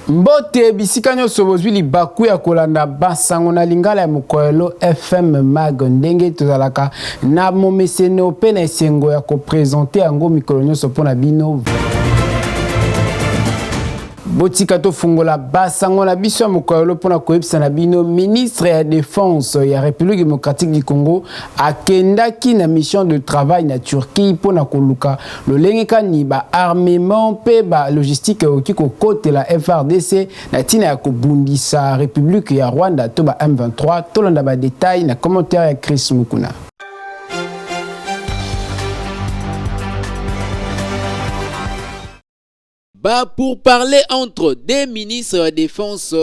Mbote bisika nyonso bozwi libaku ya kolanda basango na lingala ya mokolo FM Mag ndenge tozalaka na momeseno mpe na esengo ya kopresente yango mikolo nyonso mpo na bino. Botika tofungola basango na biso ya mokolo mpo na koyebisa na bino ministre ya defense ya République démocratique du Congo akendaki na mission de travail na Turquie mpo na koluka lolenge kani ba armement mpe ba logistique ekoki kokotela FRDC na ntina ya kobundisa République ya Rwanda to ba M23. Tolanda ba détails na commentaire ya Chris Mukuna. Ba pourparlers entre deux ministres ya defense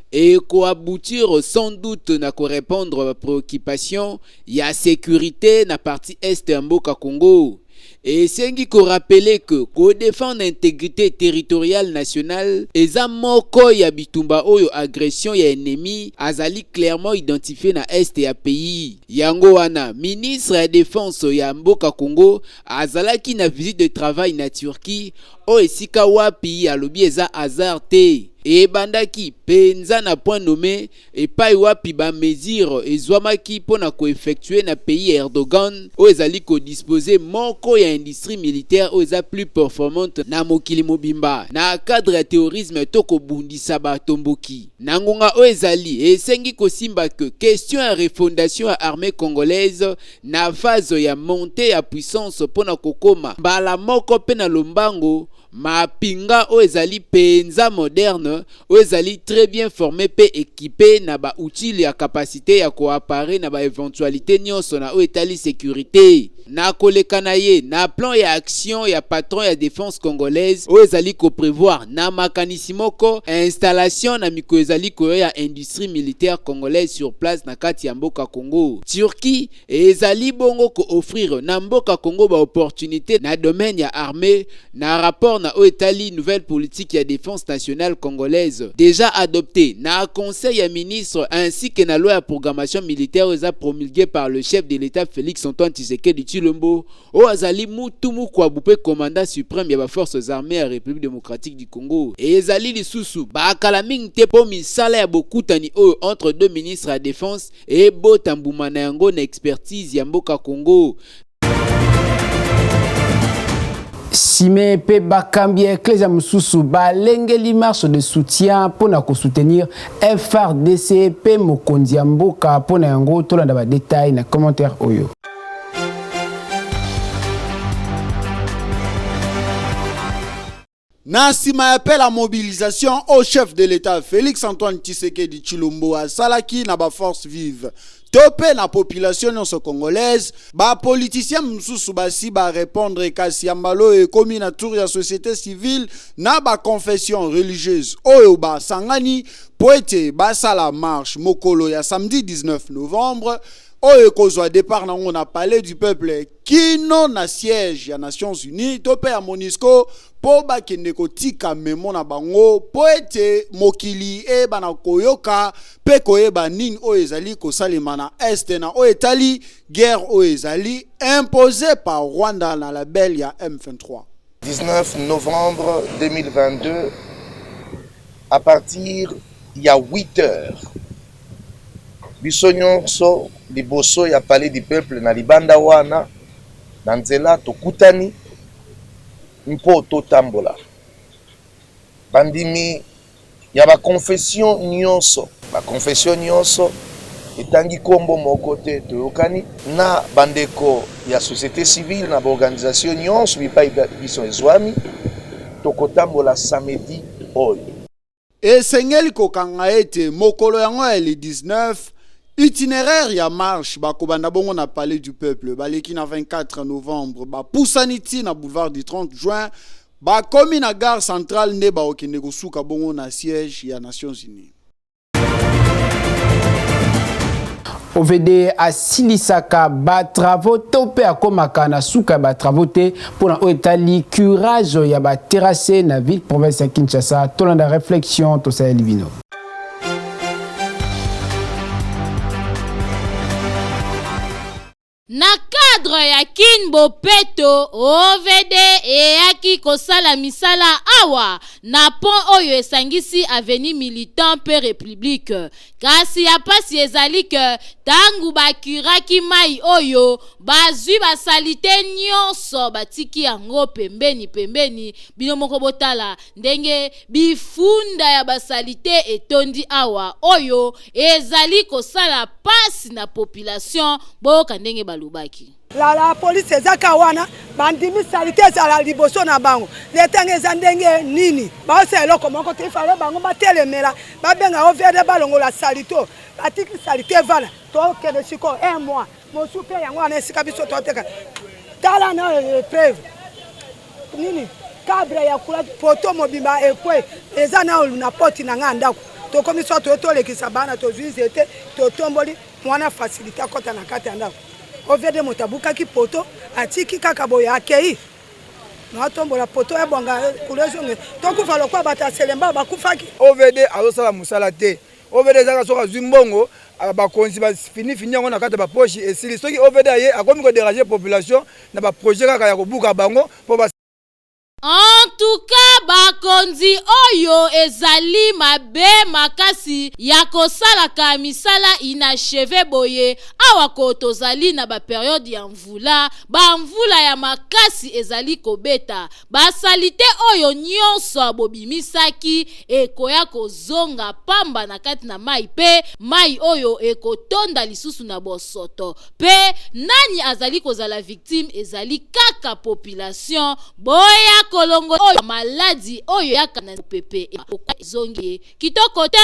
ekoaboutir sans doute na ko repondre ba preoccupations ya securite na partie est ya mboka Congo. Esengi ko rappeler que ko defendre integrite territoriale nationale eza moko ya bitumba oyo agression ya ennemi azali clairement identifier na est ya pays. Yango wana ministre ya defense ya mboka Congo azalaki na visite de travail na Turquie oyo esika wapi alobi eza hasard te. Ebandaki penza na point nomme epai wapi ba mesures ezwamaki mpo na ko effectuer na pays ya Erdogan oyo ezali ko disposer moko ya industrie militaire oyo eza plus performante na mokili mobimba na cadre ya terrorisme to kobundisa batomboki. Na ngonga oyo ezali, esengi kosimba que question ya refondation ya armee congolaise na phase ya montee ya puissance mpo na kokoma mbala moko mpe na lombango mapinga oyo ezali penza moderne, oyo ezali très bien forme mpe equipe na ba outils ya capacite ya ko apparer na ba eventualites nionso na oyo etali securite. Na koleka na ye na plan ya action ya patron ya defense congolaise oyo ezali ko prevoir na makanisi moko installation na mikolo ezali koya ya industrie militaire congolaise sur place na kati ya mboka Congo. Turquie ezali bongo ko offrir na mboka Congo ba opportunites na domaine ya armee na rapport na oyo etali nouvelle politique ya defense nationale congolaise dejà adoptee na conseil ya ministres ainsi que na loi ya programmation militaire oyo eza promulguee par le chef de l'Etat Felix Antoine Tshisekedi Tshilombo oyo azali mutu mukwabu mpe commandant supreme ya ba forces armees ya Republique democratique du Congo. Ezali lisusu ba kala mingi te mpo misala ya bokutani oyo entre deux ministres ya defense ebota mbuma na yango na expertise ya mboka Congo. Sime mpe bakambi ya eklezia mosusu balengeli marche de soutien mpo na kosoutenir FRDC mpe mokonzi ya mboka mpo na yango. Tolanda ba details na commentaire oyo. Na nsima ya appel à mobilisation au chef de l'État Félix Antoine Tshisekedi Tshilombo asalaki na ba forces vives to mpe na population nyonso congolaise, ba politiciens mosusu basi ba répondre, kasi ya mbala oyo ekomi na tour ya société civile na ba confession religieuse oyo basangani mpo ete basala marche mokolo ya samedi 19 novembre oyo ekozwa départ nango na Palais du Peuple kino na siège ya Nations Unies to mpe ya MONUSCO mpo bakende kotika memo na bango mpo ete mokili eyeba na koyoka mpe koyeba nini oyo ezali kosalema na Est na oyo etali guerre oyo ezali imposée par Rwanda na label ya M23. 19 novembre 2022 à partir ya 8 heures biso nyonso liboso ya palais du peuple na libanda wana na nzela tokutani mpo totambola. Bandimi ya ba confession nyonso, ba confession nyonso etangi nkombo moko te, toyokani na bandeko ya société civile na ba organisation nyonso bipai biso ezwami, tokotambola samedi oyo. Esengeli kokanga ete mokolo yango ya le 19, itinéraire ya marche bakobanda bongo na Palais du Peuple, baleki na 24 novembre, bapusani ti na boulevard du 30 juin, bakomi na gare centrale nde bakokende kosuka bongo na siège ya Nations Unies. OVD asilisaka ba travaux to mpe akomaka na suka ya ba travaux te mpo na oyo etali curage ya ba terrasse na ville province ya Kinshasa. Tolanda réflexion tosaleli bino. Na cadre. cadre ya Kin Bopeto, OVD eyaki kosala misala awa na pont oyo esangisi avenue Militant mpe Republique. Kasi ya pasi ezali que tangu ba curaki mayi oyo, bazwi ba salite nionso batiki yango pembeni pembeni. Bino moko botala ndenge bifunda ya ba salite etondi awa oyo ezali kosala pasi na population. Boyoka ndenge balobaki. La la police eza ka wana bandimi salite ezala liboso na bango leta yango eza ndenge nini baosala eloko moko te ifale bango batelemela babenga OVD balongola salite oyo batiki salite evanda tokende sikoyo un mois mosusu mpe yango wana esika biso toteka tala na epreuve nini cadre ya kula poto mobimba ekwe eza na na poti na ngai ndako tokomi so toye tolekisa bana tozwi nzete totomboli mwana facilité akɔta na kati ya ndako. OVD moto abukaki poto atiki kaka boye akei natombola poto ebonga kula ezonge tokufa lokola bato ya Selemba bakufaki. OVD azosala mosala te. OVD ezalaka soki azwi mbongo, bakonzi bafinifini yango na kati ya bapoche, esili. Soki OVD aye, akomi kodéranger population na baprojet kaka ya kobuka bango mpo En tout cas, bakonzi oyo ezali mabe makasi ya kosalaka misala inachevé boye. Awa ko tozali na bapériode ya mvula, bamvula ya makasi ezali kobeta, basalite oyo nyonso bobimisaki ekoya kozonga pamba na kati na mai, mpe mai oyo ekotonda lisusu na bosoto. Mpe nani azali kozala victime? Ezali kaka population. Boya kolongo oyo maladi oyo yaka na pepe ezongi kitoko te.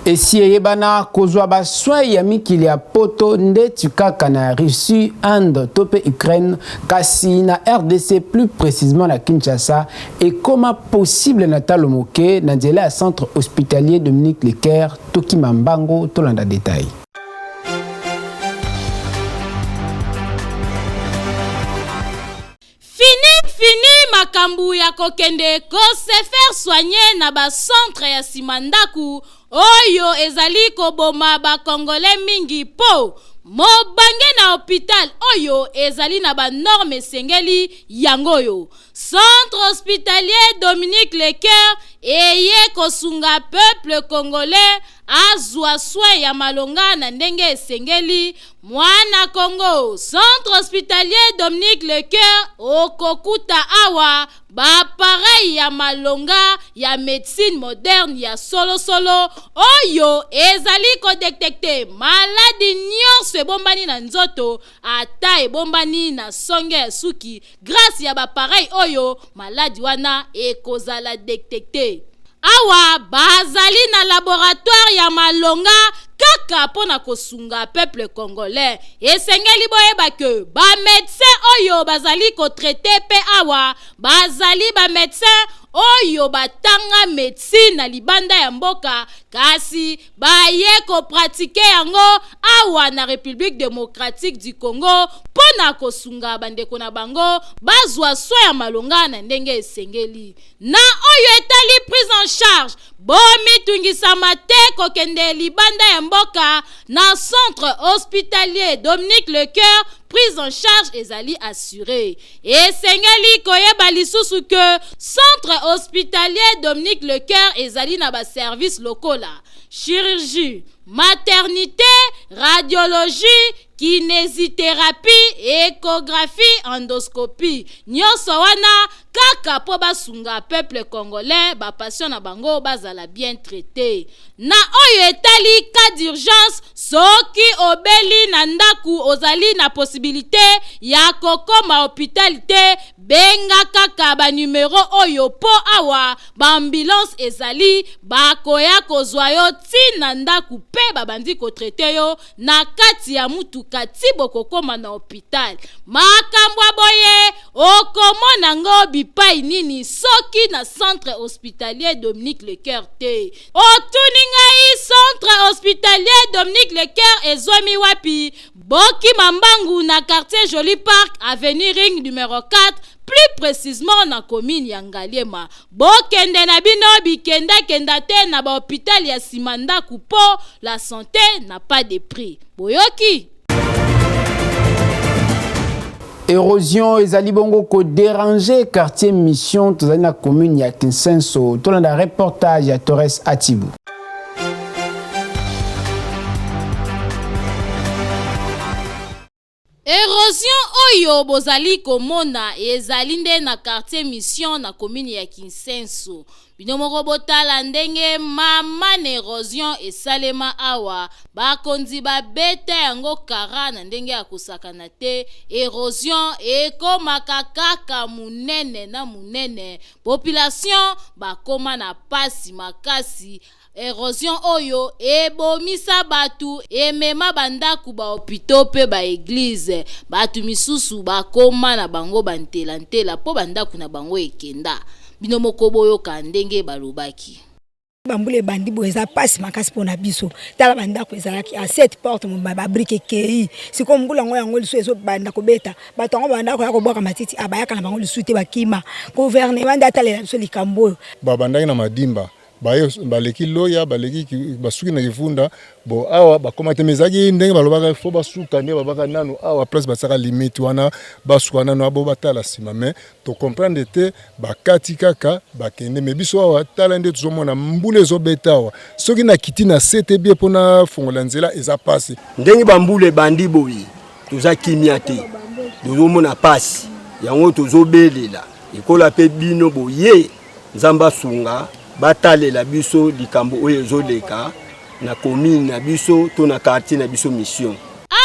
Esi eyebana kozwa basoins ya mikili ya poto ndeti kaka na Russie, Inde to mpe Ukraine, kasi na RDC, plus précisément na Kinshasa, ekoma possible na talo moke na nzela ya Centre hospitalier Dominique Lecaire. Tokima mbango tolanda détail. Fini fini makambo ya kokende kose faire soigner na bacentre ya nsima ndako oyo ezali koboma bakongole mingi, mpo mobange na hôpital oyo ezali na banorme esengeli. Yango oyo Centre hospitalier Dominique Lecoeur eye kosunga peuple congolais azwa soin ya malonga na ndenge esengeli. Mwana Congo, Centre hospitalier Dominique Lecoeur, okokuta awa baappareil ya malonga ya médecine moderne ya solosolo oyo ezali kodétecter maladi nyonso ebombani na nzoto, ata ebombani na songe ya suki. Grâce ya baappareil oyo, maladi wana ekozala détecté. Awa bazali na laboratoire ya malonga kaka mpo na kosunga peuple congolais. Esengeli boyeba ke bamédecin oyo bazali kotraiter mpe awa bazali bamédecin oyo batanga médecine na libanda ya mboka, kasi baye kopratiquer yango awa na République démocratique du Congo mpo na kosunga bandeko na bango bazwa soin ya malonga na ndenge esengeli. Na oyo etali prise en charge, bomitungisama te kokende libanda ya mboka. Na Centre hospitalier Dominique Lecoeur, prise en charge ezali assuré. Esengeli koyeba lisusu ke Centre hospitalier Dominique Lecoeur ezali na baservice lokola chirurgie, maternité, radiologie, kinésithérapie, échographie, endoscopie. Nyonso wana kaka mpo basunga peuple congolais, bapatient na bango bazala bien traité. Na oyo etali cas d'urgence, soki obeli na ndako, ozali na possibilité ya kokoma hôpital te, benga kaka banumero oyo mpo awa baambulance ezali, bakoya kozwa yo ntina ndako mpe babandi kotraiter yo na kati ya mutuka ti bokokóma na hôpital. Makambo ya boye okomona ngo bipai nini soki na Centre hospitalier Dominique Lecoeur te? Otuni ngai, Centre hospitalier Dominique Lecoeur ezwami wapi? Bokima mbangu na quartier Joli Park, avenue Ring, numéro 4. plus precisement na commune ya Ngaliema. Bokende na bino bikendakenda te na ba hopital ya sima ndaku po la sante n'a pas de prix. Boyoki? Erosion ezali bongo ko déranger quartier Mission tozali na commune ya Kinsenso. Tolanda reportage ya Torres Atibu. Erosion oyo bozali komona ezali nde na quartier Mission na commune ya Kinsenso. Bino moko botala ndenge mama na erosion esalema awa, bakonzi babeta yango kara na ndenge ya kosakana te. Erosion ekomaka kaka monene na monene, population bakoma na pasi makasi. Erosion oyo ebomisa batu, emema ba ndaku, ba hopitaux pe ba eglises. Batu misusu bakoma na bango ba ntela ntela po ba ndaku na bango ekenda. Bino moko boyoka ndenge balobaki. Ba mbula ebandi boye eza pasi makasi pona biso tala ba ndako ezalaki a sept porte mobimba ba brique ekeyi sikoyo mbula yango yango lisusu ezo banda kobeta bato yango banda koya kobwaka matiti a bayaka na bango lisusu te bakima gouvernement nde atalela biso likambo oyo. Babandaki na madimba baye baleki loya baleki basuki na kifunda bo awa bakoma te mais ezalaki ndenge balobaka fo basuka nde babaka nanu awa place batiaka limite wana basuka nanu abo batala nsima mais to comprendre te bakati kaka bakende mais biso awa tala nde tozomona mbula ezobeta awa soki nakiti na se te bie mpo nafongola nzela eza pasi. Ndenge bambula ebandi boye toza kimia te, tozomona pasi yango tozobelela ekola mpe bino boye Nzambe asunga batalela biso likambo oyo ezoleka na commune na biso to na quartier na biso mission.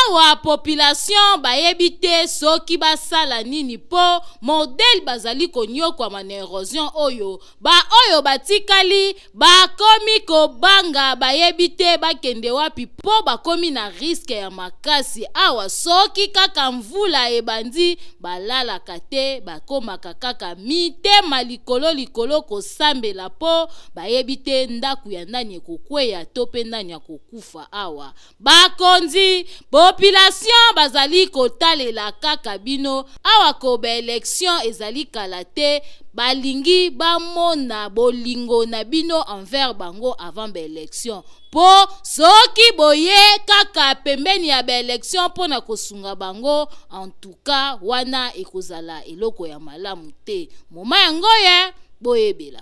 Awa population bayebi te soki basala nini po modèle bazali konyokwama na erosion oyo, ba oyo batikali bakomi kobanga bayebi te bakende wapi po bakomi na risque ya makasi awa soki kaka mvula ebandi balalaka te bakomaka kaka mitema likolo likolo kosambela po bayebi te ndaku ya nani ekokweya to pe nani akokufa awa Bakonzi, population bazali kotalela kaka bino awa ko ba election ezali kala te balingi bamona bolingo na bino envers bango avant ba election po soki boye kaka pembeni ya ba election mpo na kosunga bango en tout cas wana ekozala eloko ya malamu te moma yango ye boyebela.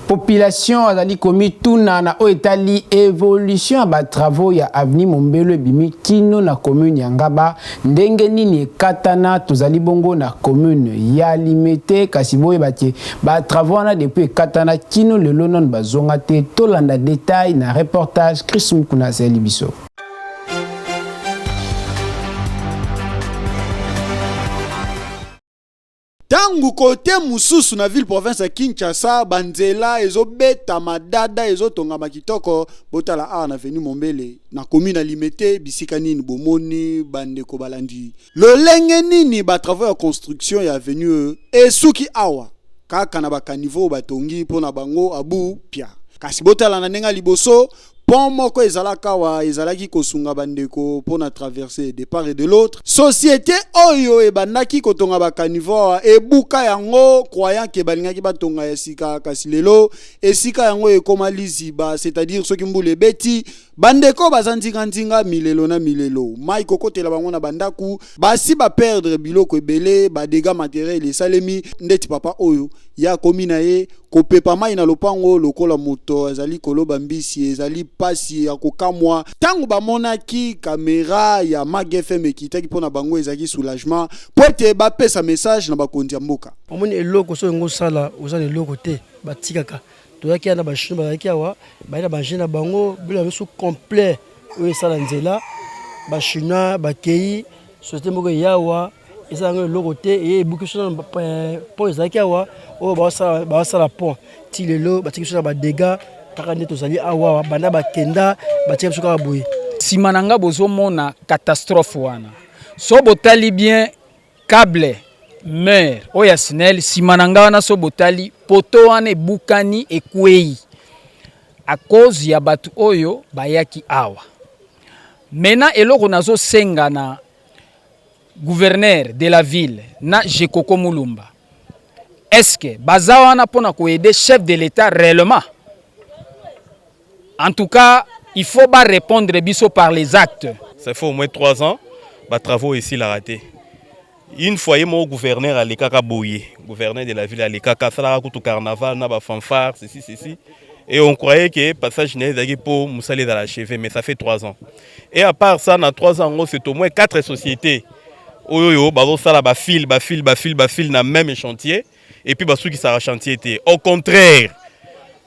Population azali komituna na oyo etali evolution ya ba travaux ya avenue Mombelo ebimi kino na commune ya Ngaba ndenge nini ekatana tozali bongo na commune ya Limete kasi boyeba te ba travaux wana depuis ekatana kino lelo nanu bazonga te tolanda detail na reportage Chris Mukuna azali biso. Tango cote mususu na ville province ya Kinshasa ba nzela ezo beta madada ezo tongama kitoko, botala awa na avenue Mombele na commune ya Limete bisika nini bomoni ba ndeko balandi lolenge nini ba travaux ya construction ya avenue oyo esuki awa kaka na ba caniveaux batongi pona bango abu pia kasi botala na ndenge ya liboso Pont moko ezalaka awa ezalaki kosunga bandeko mpo na traverse de part et de l'autre. Societe oyo ebandaki kotonga ba caniveaux awa ebuka yango croyant que balingaki batonga ya sika kasi lelo esika yango ekoma liziba c'est-à-dire soki mbula ebeti bandeko baza nzinga nzinga milelo na milelo mayi kokotela bango na bandaku basi ba perdre biloko ebele ba degats materiels esalemi ndeti papa oyo ye akomi na ye Kopepa mai na lopango lokola moto azali koloba mbisi ezali mpasi ya kokamwa. Ntango bamonaki kamera ya Mag FM ekitaki mpo na bango ezalaki soulagement mpo ete bapesa message na bakonzi ya mboka. Omoni eloko soki olingi osala oza na eloko te batikaka toyaki awa na ba chinois bazalaki awa baye na ba engins na bango bilo na biso complet oyo esala nzela ba chinois bakeyi societe moko eye awa eza yango eloko te eye ebuki biso na pont ezalaki awa oyo baosala pont ti lelo batiki biso na badega kaka nde tozali awa banda bakenda batika biso kaka boye. Sima na nga bozomona catastrophe wana so botali bien cable mur oyo ya snel sima na nga wana so botali poto wana ebukani ekweyi à cause ya bato oyo bayaki awa. Maintenant eloko nazo senga na gouverneur de la ville na Jekoko Mulumba, est-ce que baza wana pona ko aider chef de l'État réellement? En tout cas, il faut ba répondre biso par les actes. Ça fait au moins 3 ans, ba travaux ici la raté. Une fois ye moko gouverneur alekaka boye, gouverneur de la ville alekaka asalaka kutu carnaval na ba fanfare ceci ceci et on croyait que passage na ye ezalaki mpo mosala ezala achevé mais ça fait 3 ans. Et à part ça na 3 ans yango c'est au moins 4 sociétés oyo oyo bazosala ba fil ba fil ba fil ba fil na même chantier et puis basukisaka chantier te. Au contraire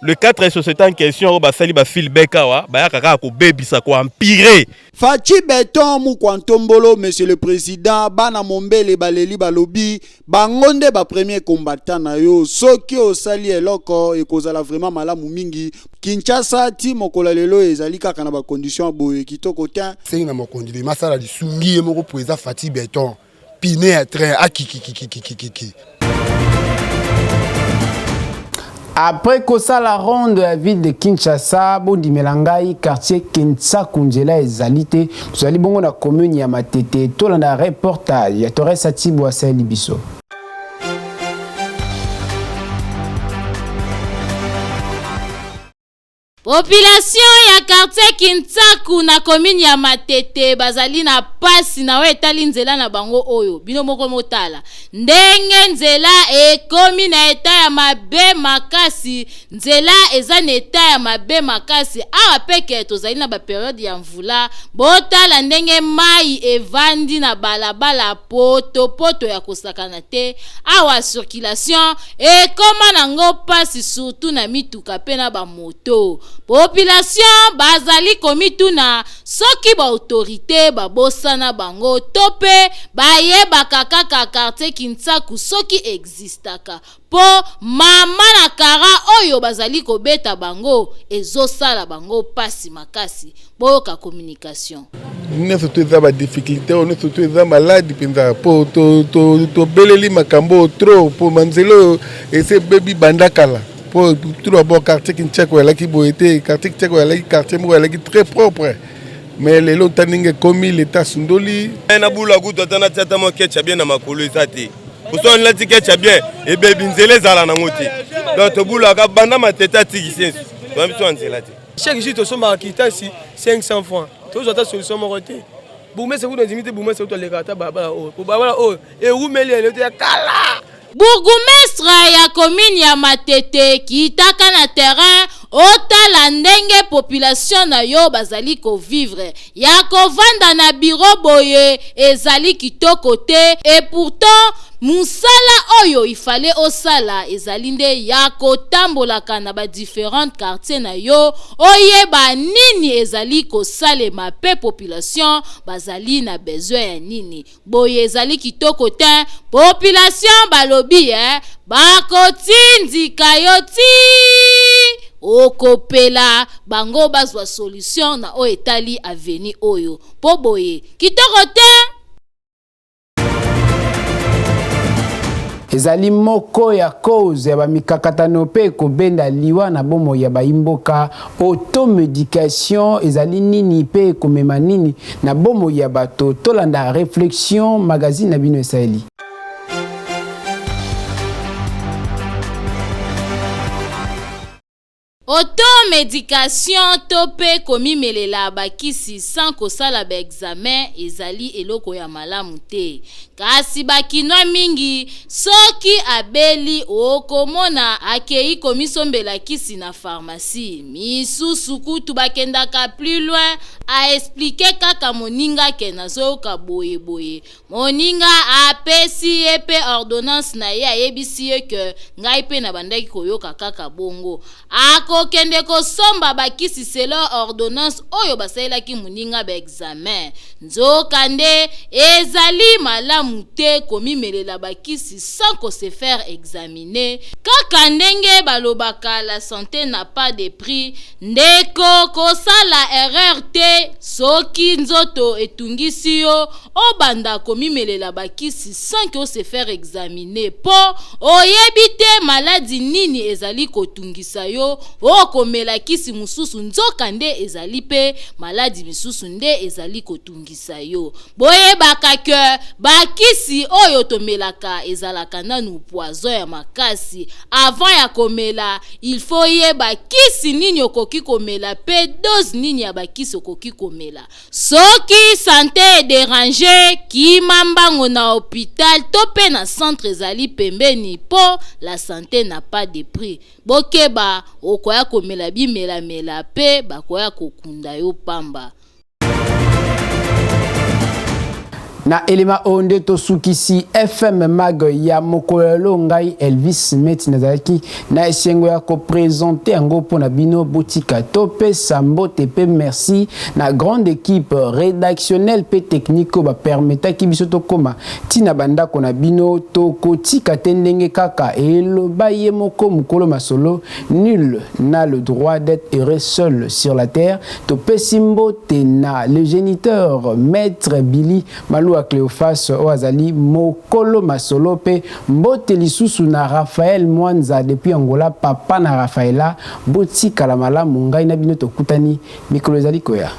le 4 sociétés en question oyo basali ba fil bec awa bayaka kaka kobebisa ko empirer. Fatshi beton mukwa ntombolo monsieur le president bana mombele baleli balobi bango nde ba premier combattant na yo soki osali eloko ekozala vraiment malamu mingi Kinshasa ti mokolo ya lelo ezali kaka na ba condition ya boye kitoko tein. Sengi na mokonzi de masala lisungi ye moko president Fatshi beton pine ya train akikikikikikiki. Après kosala ronde ya ville de Kinshasa, bondimela ngai quartier Kinsaku nzela ezali te. Tozali bongo na commune ya Matete. Tolanda reportage ya Torres Atibo asaleli biso. Population ya quartier Kintsaku na commune ya Matete bazali na pasi na oyo etali nzela na bango oyo bino moko motala ndenge nzela ekomi na eta ya mabe makasi. Nzela eza na eta ya mabe makasi awa peke tozali na ba periode ya mvula, botala ndenge mayi evandi na balabala potopoto ya kosakana te awa circulation Ekoma na ngo pasi surtout na mituka pe na ba moto. Population bazali komituna soki ba autorites babosana bango to pe bayebaka kaka quartier Kintsaku soki existaka po mama na kara oyo bazali kobeta bango ezosala bango pasi makasi. Boyoka communication. Nyonso to eza ba difficulté oyo nyonso to eza maladi mpenza mpo tobeleli makambo oyo trop mpo banzela oyo esi ebebi banda kala mpo tout d'abord quartier Kinshako ezalaki boye te. Quartier Kinshako ezalaki quartier moko ezalaki très propre, mais lelo ta ndenge ekomi leta asundoli. Na bula kutu ata natia ata mwa ketch bien na makolo eza te, poso nalati ketch bien ebebi nzela ezala nango te, donc tobulaka banda Matete atikisi ensu toza biso ya nzela te. Chaque jour tosombaka kitasi 500 francs, tozwa ata solution moko te. Bourgmestre kutu andimi te, bourgmestre kutu alekaka ata balabala oyo, po balabala oyo ewumeli ya lelo te, ya kala. Bourgoumestre ya commune ya Matete kitaka na terrain otala ndenge population na yo bazali ko vivre. Ya kovanda na bureau boye ezali kitoko te et pourtant musala oyo il fallait osala ezali nde ya kotambolaka na ba differentes quartiers na yo oyeba nini ezali kosalema pe population bazali na besoin ya nini. Boye ezali kitoko te population balobi eh, bakotindika yo ti okopela bango bazwa solution na oyo etali avenue oyo po boye kitoko te. Ezali moko ya cause ya bamikakatano mpe ekobenda liwa na bomoi ya baimboka. Automedication ezali nini mpe ekomema nini na bomoi ya bato? Tolanda Reflexion magazine na bino esaleli. Automedication to pe komimelela ba kisi sans kosala ba examen ezali eloko ya malamu te. Kasi ba kinois mingi soki abeli okomona akeyi komisombela kisi na pharmacie. Misusu kutu bakendaka plus loin a expliquer kaka moninga ke nazoyoka boye boye. Moninga apesi ye pe ordonnance na ye ayebisi ye que ngai pe nabandaki koyoka kaka bongo. Akokende kosomba ba kisi selon ordonnance oyo basalelaki moninga ba examen. Nzoka nde ezali malamu te komimelela ba kisi sans ko se faire examiner. Kaka ndenge balobaka la sante n'a pas de prix, ndeko kosala erreur te soki nzoto etungisi yo obanda komimelela ba kisi sans que o se faire examiner po oyebi te maladi nini ezali kotungisa yo. Okomela kisi mosusu nzoka nde ezali mpe maladi misusu nde ezali kotungisa yo. Boyebaka que ba kisi oyo tomelaka ezalaka nanu poison ya makasi. Avant ya komela il faut oyeba kisi nini okoki komela mpe dose nini ya ba kisi okoki komela. Soki sante e deranger, kima mbango na hopital to mpe na centre ezali pembeni mpo la sante n'a pas de prix. Bokeba, okoya komela bimelamela mpe bakoya kokunda yo pamba. Na elema oyo nde tosukisi FM Mag ya mokolo ya lelo. Ngai Elvis Meti nazalaki na esengo ya kopresente yango mpo na bino. Botika topesa mbote mpe merci na grande équipe rédactionnelle mpe technique oyo bapermetaki biso tokóma ntina bandako na bino. Tokotika te ndenge kaka eloba ye moko mokolo masolo: "Nul n'a le droit d'être heureux seul sur la terre." Topesi mbote na le géniteur, maître Billy Malua Cléophas, oyo azali mokolo masolo, mpe mbote lisusu na Raphaël Mwanza depuis Angola, papa na Raphaela. Botikala malamu, ngai na bino tokutani mikolo ezali koya.